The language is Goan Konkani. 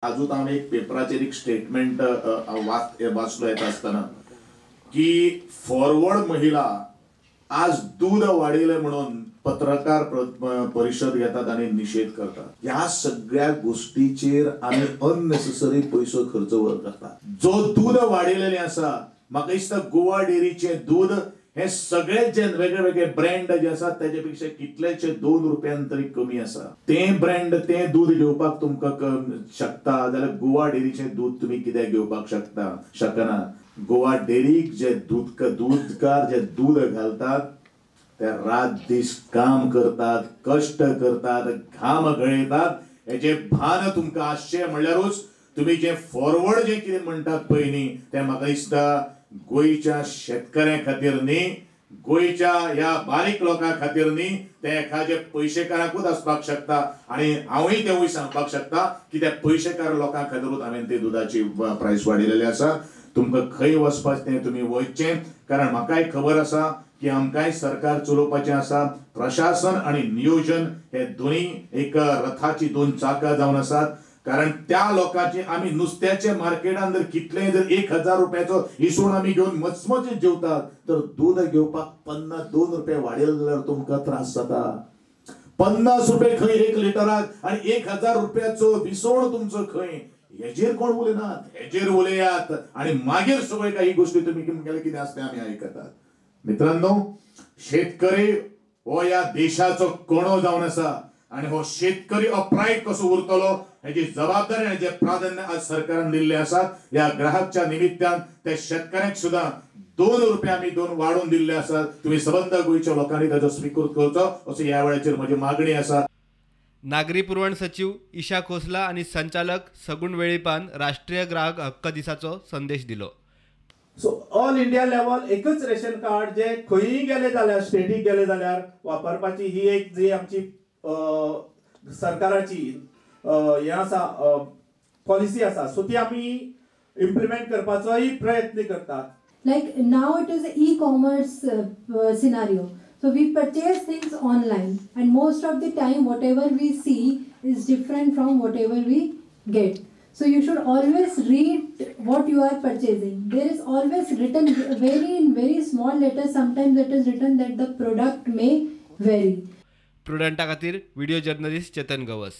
आजूच हांव एक पेपराचेर एक स्टेटमेंट वाचलो येता आसतना की फॉरवर्ड महिला आज दूद वाडयलें म्हणून पत्रकार परिशद घेतात आनी निशेध करतात. ह्या सगळ्या गोष्टीचेर आमी अननेसेसरी पयसो खर्च करतात. जो दूद वाडयलेलें आसा, म्हाका दिसता गोवा डेअरीचें दूद हे सगळे जे वेगळे वेगळे ब्रँड जे आसात त्याचे पेक्षा कितलेशे 2 रुपयान तरी कमी आसा. तें ब्रँड तें दूद घेवपाक तुमकां शकता जाल्यार गोवा डेअरीचें दूद तुमी कित्याक घेवपाक शकना. गोवा डेअरीक जे दूदकार जे दूद घालतात ते रात दीस काम करतात, कश्ट करतात, घाम गळयतात. हेजे भान तुमकां आसचें म्हणल्यारूच तुमी जे फॉरवर्ड जे कितें म्हणटात पळय न्ही तें म्हाका दिसता गोंयच्या शेतकऱ्यां खातीर न्ही, गोंयच्या ह्या बारीक लोकां खातीर न्ही, तें एखाद्या पयशेकाराकूच आसपाक शकता. आनी हांवूय तेवूय सांगपाक शकता की त्या पयशेकार लोकां खातीरूच हांवें ते दुदाची प्रायस वाडयलेली आसा. तुमकां खंय वचपाचें तें तुमी वयचें, कारण म्हाकाय खबर आसा की आमकांय सरकार चलोवपाचें आसा. प्रशासन आनी नियोजन हे दोनूय एक रथाची 2 चाकां जावन आसात. कारण त्या लोकांची आमी नुस्त्याचे मार्केटान जर कितलें जर 1000 रुपयाचो इसवण आमी घेवन मचमचीत जेवतात तर दूद घेवपाक 52 रुपये वाडयले जाल्यार तुमकां त्रास जाता. 50 रुपये खंय 1 लिटराक आनी 1000 रुपयाचो विसवण तुमचो खंय, हेजेर कोण उलयनात. हेजेर उलयात आनी मागीर सगळे काही गोष्टी तुमी कितें आसा तें आमी आयकतात. मित्रांनो, शेतकरी हो ह्या देशाचो कणो जावन आसा आनी हो शेतकरी अपरायट कसो उरतलो हेजी जबाबदारी आनी जे प्राधान्य आज सरकारान दिल्ले आसा ह्या ग्राहकच्या निमित्तान त्या शेतकऱ्यांक सुद्दां 2 रुपया आमी 2 वाडोवन दिल्ले आसात. तुमी सबंद गोंयच्या लोकांनी ताचो स्विकार करचो असो ह्या वेळाचेर म्हजी मागणी आसा. नागरी पुरवण सचिव ईशा खोसला आनी संचालक सगुण वेळीपान राष्ट्रीय ग्राहक हक्क दिसाचो संदेश दिलो. सो ऑल इंडिया लेवल एकच रेशन कार्ड जे खंयी गेले जाल्यार स्टेटीक गेले जाल्यार वापरपाची ही एक जी आमची सरकाराची हें आसा पॉलिसी आसा, सो ती आमी इम्प्लिमेंट करपाचोय प्रयत्न करतात. Like now it is e-commerce scenario. So we purchase things online and most of the time whatever we see is different from whatever we get. So you should always read what you are purchasing. There is always written very in very small letters, sometimes it is written that the product may vary. प्रुडंटा खातीर व्हिडिओ जर्नलिस्ट चेतन गवस.